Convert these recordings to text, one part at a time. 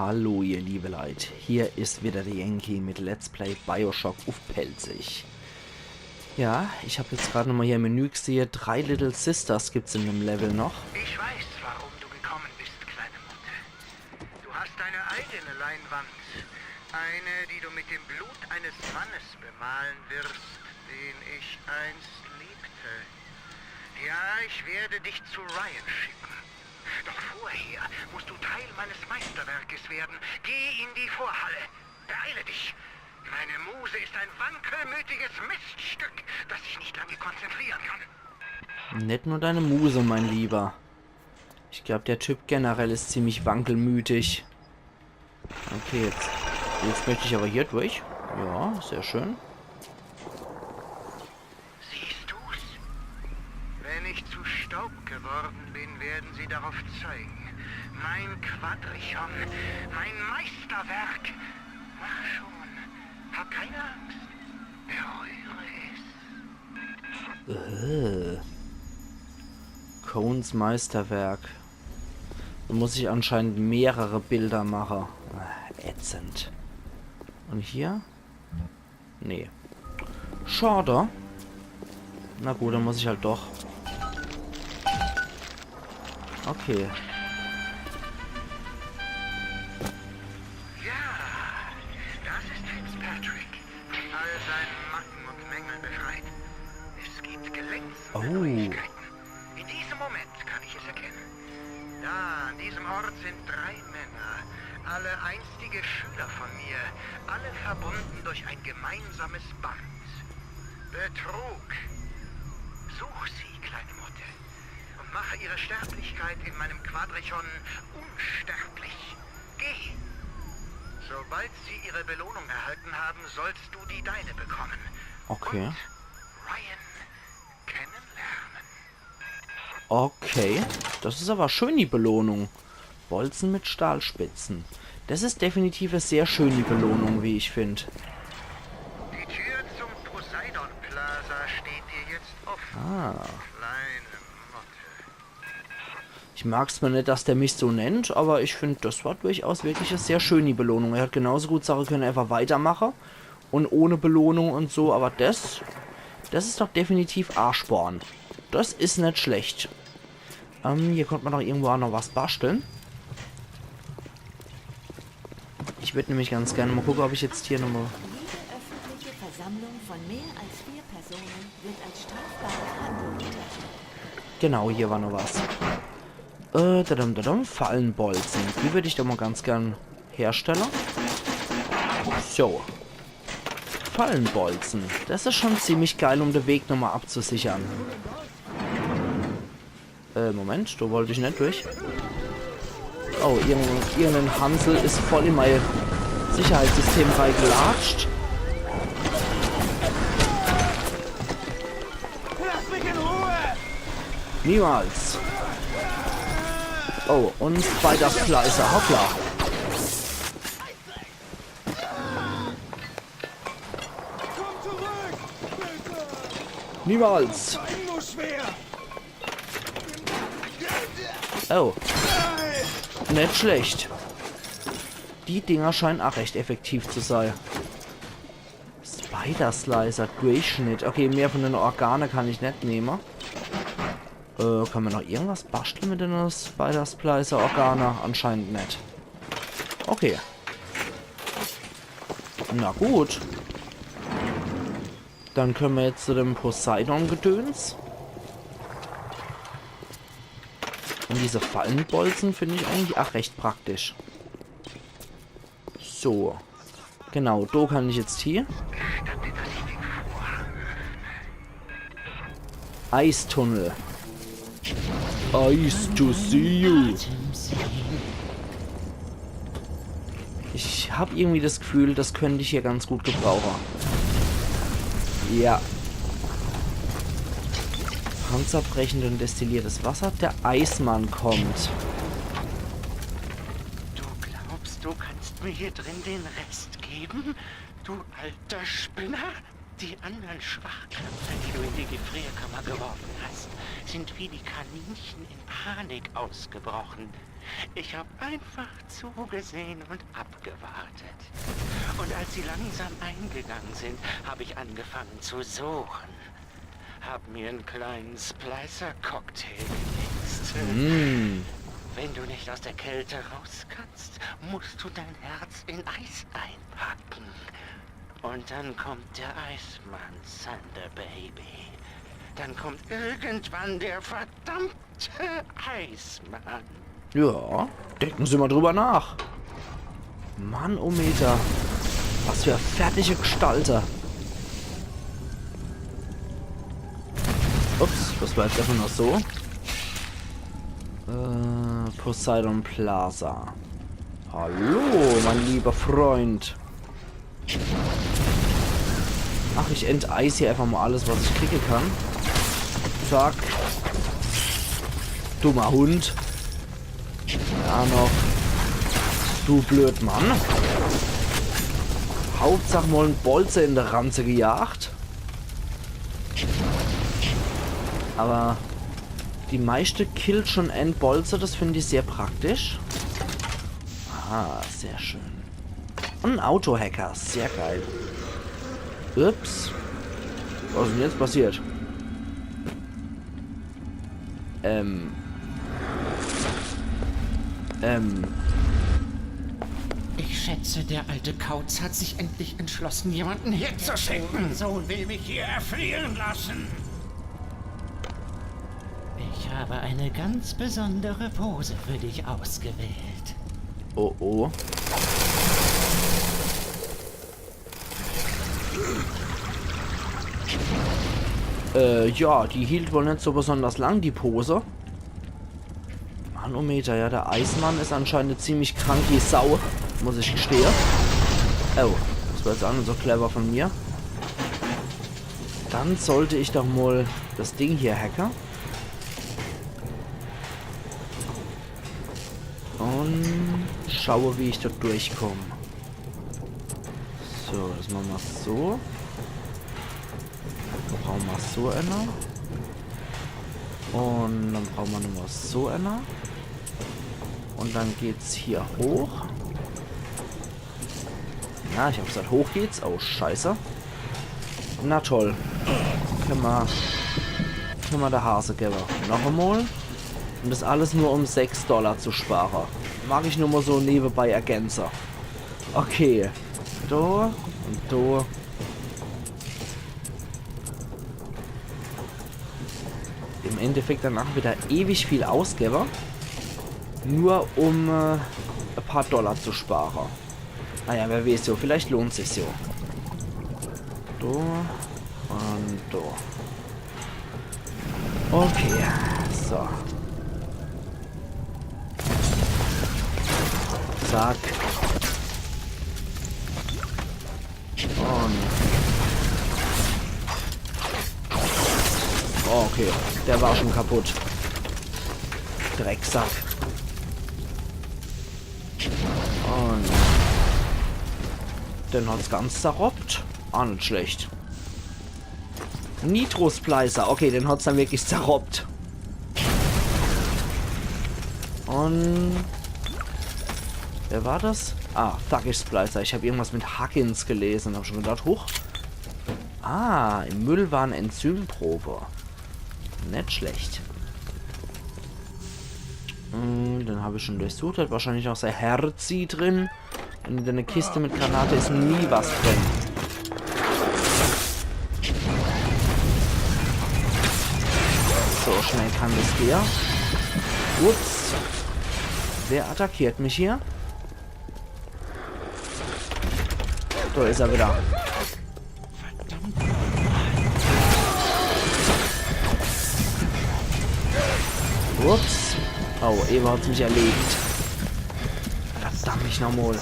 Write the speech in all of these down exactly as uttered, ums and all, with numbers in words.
Hallo ihr liebe Leit, hier is wieder der Yankee mit Let's Play Bioshock uff Pälzisch. Ja, ich hab jetzt grad nochmal hier im Menü gesehe, drei Little Sisters gibt's in dem Level noch. Ich weiß, warum du gekommen bist, kleine Motte. Du hast eine eigene Leinwand. Eine, die du mit dem Blut eines Mannes bemalen wirst, den ich einst liebte. Ja, ich werde dich zu Ryan schicken. Doch vorher musst du Teil meines Meisterwerkes werden. Geh in die Vorhalle. Beeile dich. Meine Muse ist ein wankelmütiges Miststück, das sich nicht lange konzentrieren kann. Net nur deine Muse, mein Lieber. Ich glaub, der Typ generell is ziemlich wankelmütig. Okay, jetzt, jetzt möcht ich aber hier durch. Ja, sehr schön. Siehst du's? Wenn ich zu Staub geworden bin, werden sie darauf zeigen. Mein Quadrichon, mein Meisterwerk. Mach schon. Hab keine Angst. Berühre es. Äh. Cones Meisterwerk. Da muss ich anscheinend mehrere Bilder mache. Ah, ätzend. Und hier? Nee. Schade. Na gut, dann muss ich halt doch. Okay. Ja, das ist Fitzpatrick. All seinen Macken und Mängeln befreit. Es gibt Glanz und Oh. Neuigkeiten. In diesem Moment kann ich es erkennen. Da, an diesem Ort sind drei Männer, alle einstige Schüler von mir, alle verbunden durch ein gemeinsames Band. Betrug. Such sie, kleine Motte, und mache ihre Sterblichkeit in meinem Quadrichon unsterblich. Geh. Sobald sie ihre Belohnung erhalten haben, sollst du die deine bekommen. Okay. Und Ryan kennenlernen. Okay, das is aber schön, die Belohnung. Bolzen mit Stahlspitzen. Das is definitiv e sehr schöni Belohnung, wie ich find. Die Tür zum Poseidon Plaza steht dir jetzt offen, Ah. kleine Motte. Ich mag's zwar net, dass der mich so nennt, aber ich find, das war durchaus wirklich e sehr schöni Belohnung. Er hätt genauso gut sage könne, einfach weitermache und ohne Belohnung und so, aber das, das is doch definitiv Arschborn. Das is net schlecht. Ähm, hier konnt man doch irgendwo auch noch was basteln. Ich würd nämlich ganz gerne mal gucken, ob ich jetzt hier nochmal Jede öffentliche Versammlung von mehr als vier Personen wird als strafbare Handlung betrachtet. Genau, hier war noch was. Äh, dadum, dadum, Fallenbolzen. Die würd ich doch mal ganz gern herstellen. So. Fallenbolzen. Das is schon ziemlich geil, um den Weg nochmal abzusichern. Äh, Moment, da wollt ich net durch. Oh, irgend-, irgendein Hansel is voll in mein Sicherheitssystem reingelatscht. Lass mich in Ruhe! Niemals. Oh, und Spider-Slicer, hoppla. Komm zurück! Bitte! Niemals. Nur schwer! Oh. Net schlecht. Die Dinger scheinen auch recht effektiv zu sein. Spider-Slicer, Durchschnitt. Okay, mehr von den Organe kann ich net nehmen. Äh, kann man noch irgendwas basteln mit den Spider-Splicer-Organe? Anscheinend net. Okay. Na gut. Dann können wir jetzt zu dem Poseidon-Gedöns. Und diese Fallenbolzen finde ich eigentlich auch recht praktisch. So. Genau, da kann ich jetzt hier. Eistunnel. Ice to see you. Ich hab irgendwie das Gefühl, das könnte ich hier ganz gut gebrauchen. Ja. Panzerbrechend und destilliertes Wasser. Der Eismann kommt. Du glaubst, du kannst mir hier drin den Rest geben? Du alter Spinner? Die anderen Schwachköpfe, die du in die Gefrierkammer geworfen hast, sind wie die Kaninchen in Panik ausgebrochen. Ich habe einfach zugesehen und abgewartet. Und als sie langsam eingegangen sind, habe ich angefangen zu suchen. Hab mir einen kleinen Splicer-Cocktail gemixt. Mm. Wenn du nicht aus der Kälte raus kannst, musst du dein Herz in Eis einpacken. Und dann kommt der Eismann, Thunder Baby. Dann kommt irgendwann der verdammte Eismann. Ja, denken Sie mal drüber nach. Mannometer. Was für fertige Gestalte. Ups, das war jetzt einfach nur so. Äh, Poseidon Plaza. Hallo, mein lieber Freund. Ach, ich enteis hier einfach mal alles, was ich kriegen kann. Zack. Dummer Hund. Ja, noch. Du Blödmann. Hauptsach mal en Bolze in de Ranze gejagt. Aber die meischte killt schon en Bolze, das find ich sehr praktisch. Ah, sehr schön. Ein Autohacker, sehr geil. Ups. Was ist denn jetzt passiert? Ähm. Ähm. Ich schätze, der alte Kauz hat sich endlich entschlossen, jemanden herzuschicken. Sohn will mich hier erfrieren lassen. Ich habe eine ganz besondere Pose für dich ausgewählt. Oh oh. Äh, ja, die hielt wohl net so besonders lang, die Pose. Mannometer, ja, der Eismann is anscheinend ziemlich krank wie Sau, muss ich gestehe. Oh, das war jetzt auch net so clever von mir. Dann sollte ich doch mal das Ding hier hacken. Und schaue, wie ich da durchkomme. So, das mache mer so. Dann brauche mer so einer. Und dann brauche mer nochmal so einer. Und dann geht's hier hoch. Ja, ich hab gesagt, hoch geht's. Oh, scheiße. Na toll. Kenne mer, kenne mer de Hase gewwe. Noch einmal. Und das alles nur, um sechs Dollar zu sparen. Mag ich nur mal so nebenbei ergänzen. Okay. Do und do. Im Endeffekt danach wieder ewig viel ausgewwe. Nur um, äh, ein paar Dollar zu sparen. Naja, wer weiß, so, vielleicht lohnt sich's so. Do und do. Okay, so. Zack. Und oh, okay, der war schon kaputt. Drecksack. Und den hat's ganz zerroppt. Ah, net schlecht. Nitro-Splicer. Okay, den hat's dann wirklich zerroppt. Und wer war das? Ah, Thuggish Splicer. Ich hab irgendwas mit Huggins gelesen. Hab schon gedacht, huch. Ah, im Müll war e Enzymprobe. Net schlecht. Hm, den hab ich schon durchsucht. Hat wahrscheinlich auch sein Herzi drin. In der Kiste mit Granate is nie was drin. So schnell kann das gehen. Ups. Wer attackiert mich hier? Da is er wieder. Verdammt. Ups. Oh, Eva hat mich erlegt. Verdammt mich nochmal.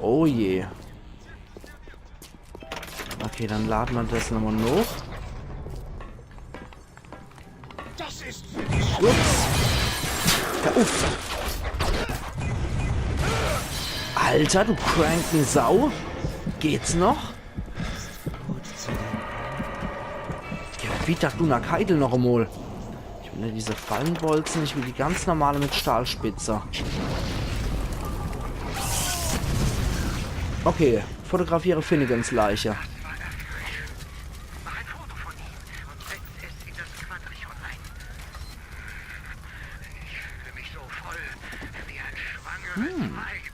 Oh je. Okay, dann lade mer das nochmal hoch. Das ist für dich. Ups. Ja, uff. Alter, du cranky Sau. Geht's noch? Gut zu Wie das Dunnerkeidel noch emol. Ich will net diese Fallenbolze, ich will die ganz normale mit Stahlspitze. Okay, fotografiere Finnegans Leiche. Mach ein Foto von ihm und setz es in das Quadrion ein. Ich fühle mich so voll wie ein schwangeres Weib.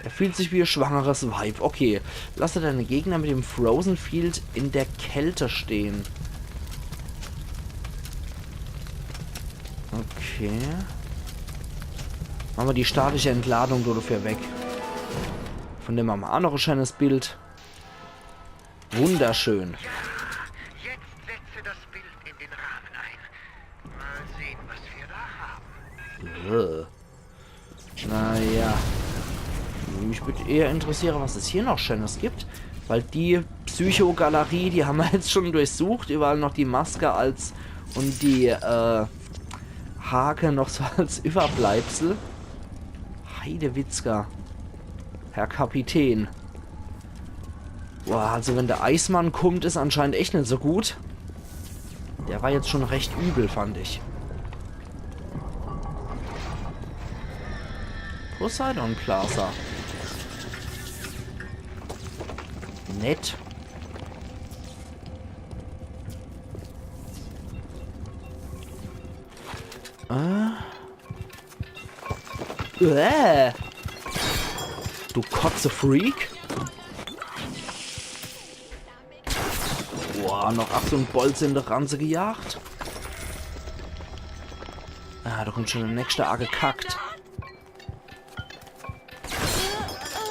Er fühlt sich wie ein schwangeres Weib. Okay, lasse deine Gegner mit dem Frozen Field in der Kälte stehen. Okay. Mache mer die statische Entladung do dafür weg. Von dem mache mer aa noch e schönes Bild. Wunderschön. Jetzt setze das Bild in den Rahmen ein. Mal sehen, was wir da haben. Äh. Naja. Mich würd eher interessiere, was es hier noch Schönes gibt. Weil die Psychogalerie, die ham mer jetzt schon durchsucht. Überall noch die Maske als und die äh, Hake noch so als Überbleibsel. Heidewitzka. Herr Kapitän. Boah, also wenn der Eismann kummt, is anscheinend echt net so gut. Der war jetzt schon recht übel, fand ich. Poseidon Plaza. Nett. Äh. Äh. Du Kotze-Freak. Boah, noch ach so en Bolze in de Ranze gejagt. Ah, do kommt schon de nächste agekackt.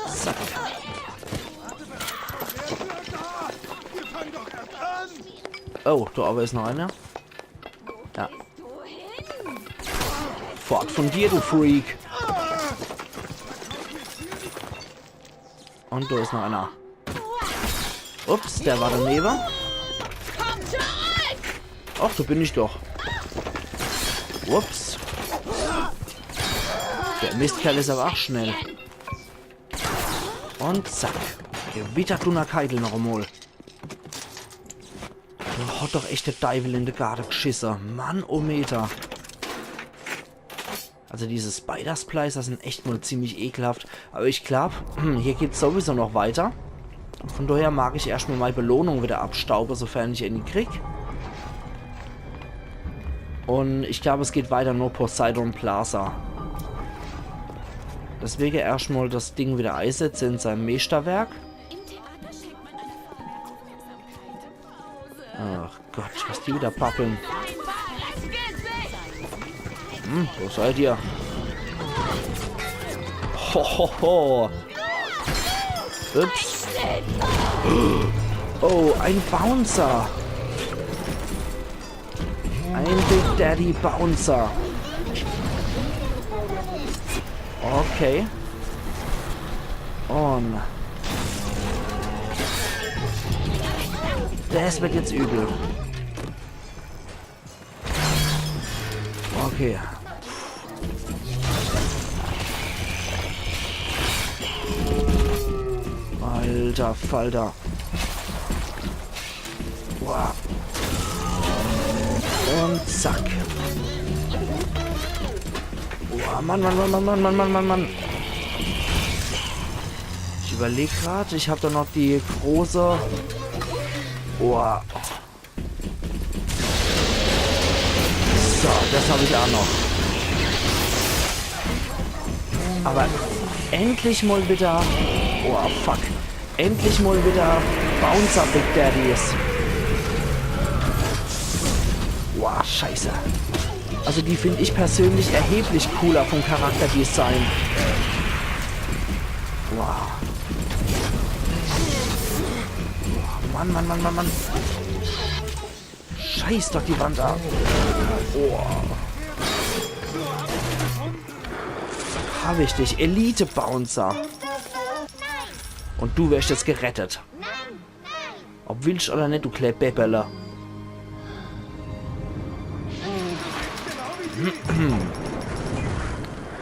Zack. Oh, do owwe is noch einer. Ja. Fort von dir, du Freak. Und do is noch einer. Ups, der war daneben. Ach, do bin ich doch. Ups. Der Mistkerl is awwer ach schnell. Und zack. Gewitter Dunnerkeidel noch emol. Do hat doch echt de Deiwel in de Garde gschisse. Mann, oh Meter. Also diese Spider-Splicer sin echt mol ziemlich ekelhaft. Awwer ich glaub, hier geht's sowieso noch weiter. Von daher mag ich erscht mol mei Belohnung wieder abstaube, sofern ich eeni krieg. Und ich glaub, es geht weiter nur Poseidon Plaza. Deswege erscht mol das Ding wieder eisetze in seinem Meeschterwerk. Im Theater schenkt man einer Frau mehr Aufmerksamkeit. Ach Gott, was die wieder pappeln. Hm, wo seid ihr? Ho, ho, ho. Ups. Oh, ein Bouncer. Ein Big Daddy Bouncer. Okay. Und das wird jetzt übel. Okay. Alter Falter. Boah. Und zack. Boah, Mann, Mann, Mann. Ich überleg grad, ich hab doch noch die große. Boah. So, das hab ich auch noch. Aber endlich mal wieder. Oh, fuck. Endlich mal wieder Bouncer Big Daddies. Boah, scheiße. Also die find ich persönlich erheblich cooler vom Charakterdesign. Boah. Boah, Mann, Mann, Mann, Mann, Mann. Scheiß doch die Wand ab. Oh. Hab ich dich, Elite-Bouncer. Und du wirst jetzt gerettet. Ob willst oder net, du klä Bäbbele.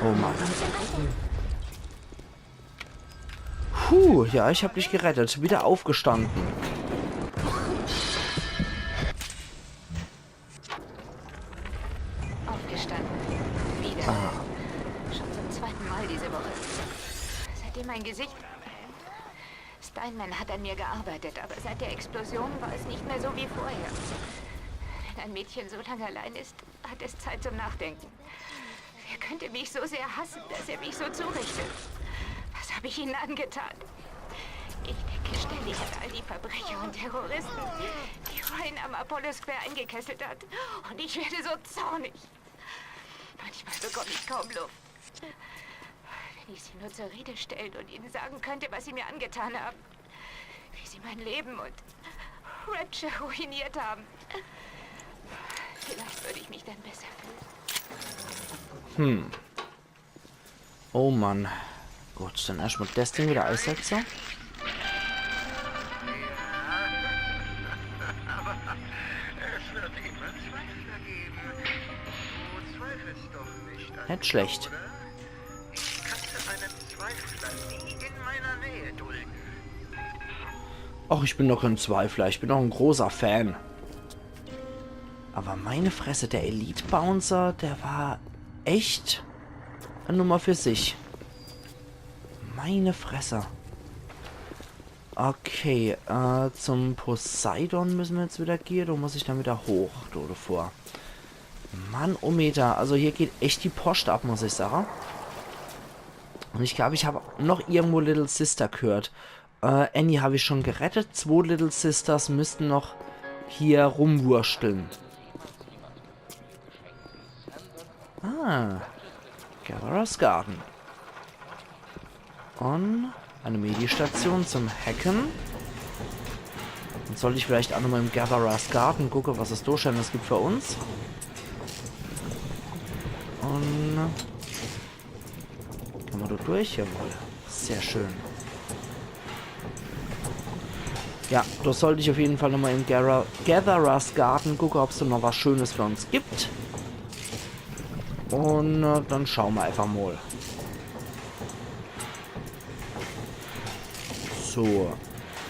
Oh Mann. Puh, ja, ich hab dich gerettet. Wieder aufgestanden. gestanden. Wieder. Schon zum zweiten Mal diese Woche. Seitdem mein Gesicht... Steinman hat an mir gearbeitet, aber seit der Explosion war es nicht mehr so wie vorher. Wenn ein Mädchen so lange allein ist, hat es Zeit zum Nachdenken. Er könnte mich so sehr hassen, dass er mich so zurichtet. Was habe ich ihnen angetan? Ich denke ständig an all die Verbrecher und Terroristen, die Ryan am Apollo Square eingekesselt hat. Und ich werde so zornig. Manchmal bekomme ich kaum Luft. Wenn ich sie nur zur Rede stellen und ihnen sagen könnte, was sie mir angetan haben. Wie sie mein Leben und Rapture ruiniert haben. Vielleicht würde ich mich dann besser fühlen. Oh Mann. Gut, dann erschtmol das Ding wieder eisetze. Es wird immer Zweifler geben. Du zweifelst doch nicht an Net schlecht. Ich könnte einen Zweifler nie in meiner Nähe dulden. Ach, ich bin doch kein Zweifler, ich bin doch en großer Fan. Aber meine Fresse, der Elite Bouncer, der war echt e Nummer für sich. Meine Fresse. Okay, äh, zum Poseidon müsse mer jetzt wieder gehe. Do muss ich dann wieder hoch, do davor. Mann, oh Meter, also hier geht echt die Post ab, muss ich sage. Und ich glaub, ich hab noch irgendwo Little Sister gehört. Äh, Annie hab ich schon gerettet. Zwo Little Sisters müssten noch hier rumwurschteln. Ah, Gatherer's Garden. Und eine Mediestation zum Hacken. Dann sollt ich vielleicht auch nochmal im Gatherer's Garden gucke, was es do Schönes gibt für uns. Und kann man da durch? Jawohl. Sehr schön. Ja, da sollte ich auf jeden Fall nochmal im Gara- Gatherer's Garden gucken, ob es da noch was Schönes für uns gibt. Und äh, dann schauen wir einfach mal. So.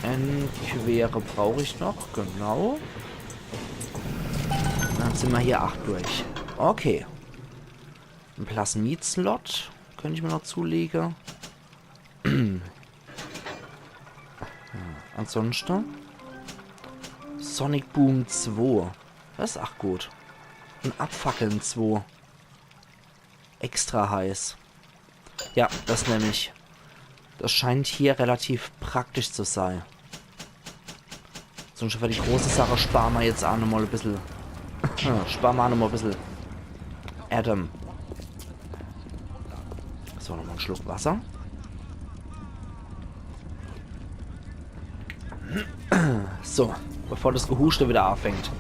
Eine Quere brauche ich noch, genau. Dann sind wir hier acht durch. Okay. Ein Plasmid-Slot könnte ich mir noch zulegen. Ja, ansonsten Sonic Boom zwei. Das ist auch gut. Und Abfackeln zwei. Extra heiß. Ja, das nehme ich. Das scheint hier relativ praktisch zu sein. Sonst für die große Sache sparen wir jetzt auch nochmal ein bisschen. Sparen wir auch nochmal ein bisschen Adam. So, nochmal einen Schluck Wasser. So, bevor das Gehuschte wieder anfängt.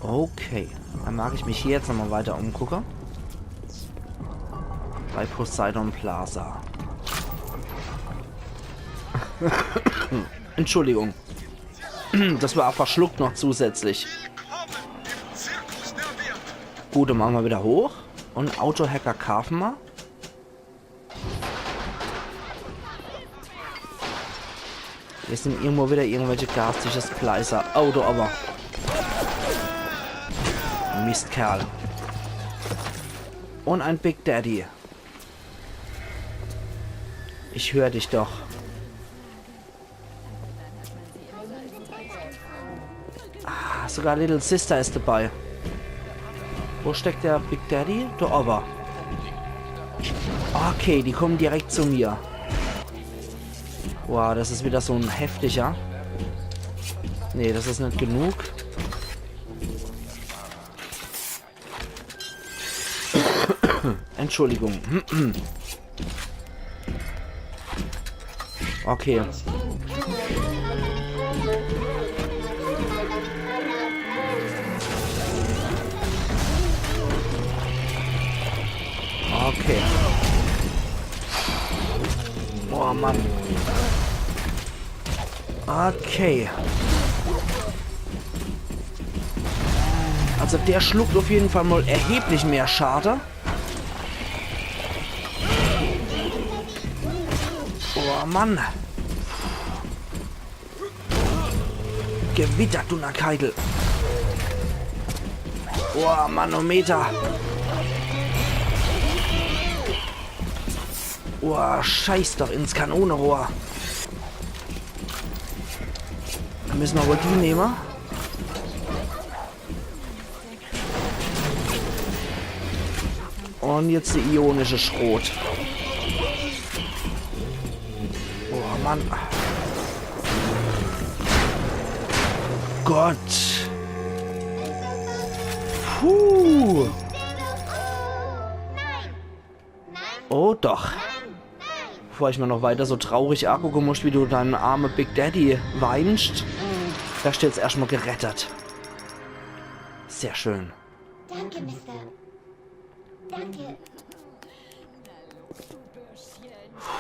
Okay, dann mag ich mich hier jetzt nochmal weiter umgucken. Bei Poseidon Plaza. Entschuldigung. Das war verschluckt noch zusätzlich. Gut, dann machen wir wieder hoch. Und Autohacker kaufen wir. Hier sind irgendwo wieder irgendwelche garstige Splicer. Oh, du aber. Mistkerl. Und ein Big Daddy. Ich höre dich doch. Ah, sogar Little Sister ist dabei. Wo steckt der Big Daddy? Da oben. Okay, die kommen direkt zu mir. Boah, das ist wieder so ein heftiger. Nee, das ist nicht genug. Entschuldigung. Okay. Okay. Oh Mann. Okay. Also der schluckt auf jeden Fall mal erheblich mehr Schade. Oh Mann. Gewitter, Dunnerkeidel. Oh, Manometer. Oh, scheiß doch ins Kanonerohr. Misse mer wohl die nemme. Un jetzt de ionische Schrot. Oh Mann. Gott. Puh. Oh doch. Bevor ich mer noch weiter so traurig agucke muss, wie du deinen arme Big Daddy weinst, werst du jetzt erscht mal gerettet. Sehr schön. Danke, Mister. Danke.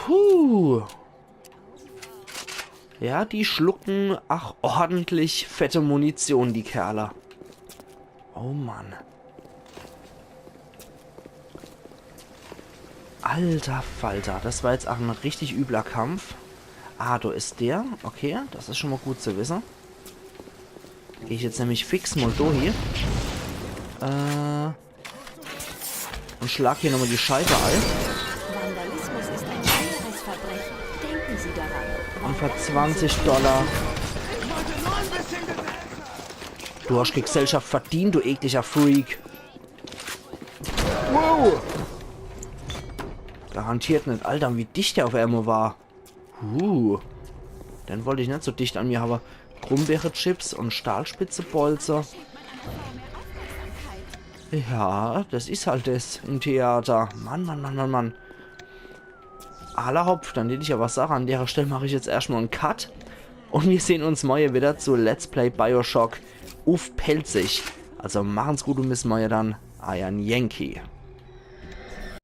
Puh. Ja, die schlucken, ach, ordentlich fette Munition, die Kerle. Oh Mann. Alter Falter, das war jetzt ach en richtig übler Kampf. Ah, do is der. Okay, das is schon mal gut zu wisse. Geh ich jetzt nämlich fix mal do hie. Äh, un schlag hier nochmal die Scheibe ei. Vandalismus ist ein schweres Verbrechen. Denken Sie daran. Un für zwanzig Dollar. Du hast die Gesellschaft verdient, du ekliger Freak. Wow. Garantiert net. Alter, wie dicht der auf einmal war. Uh. Den wollt ich net so dicht an mir habe. Grumbeere-Chips un Stahlspitzebolze. Ja, das is halt das im Theater. Mann, Mann, Mann, Mann, Mann. Alla hopp, dann deet ich awwer sage, an dere Stell mach ich jetzt erscht mal en Cut. Un mir sehn uns morje wieder zu Let's Play Bioshock uff Pälzisch. Also machen's gut un bis morje dann. Eier Yankee.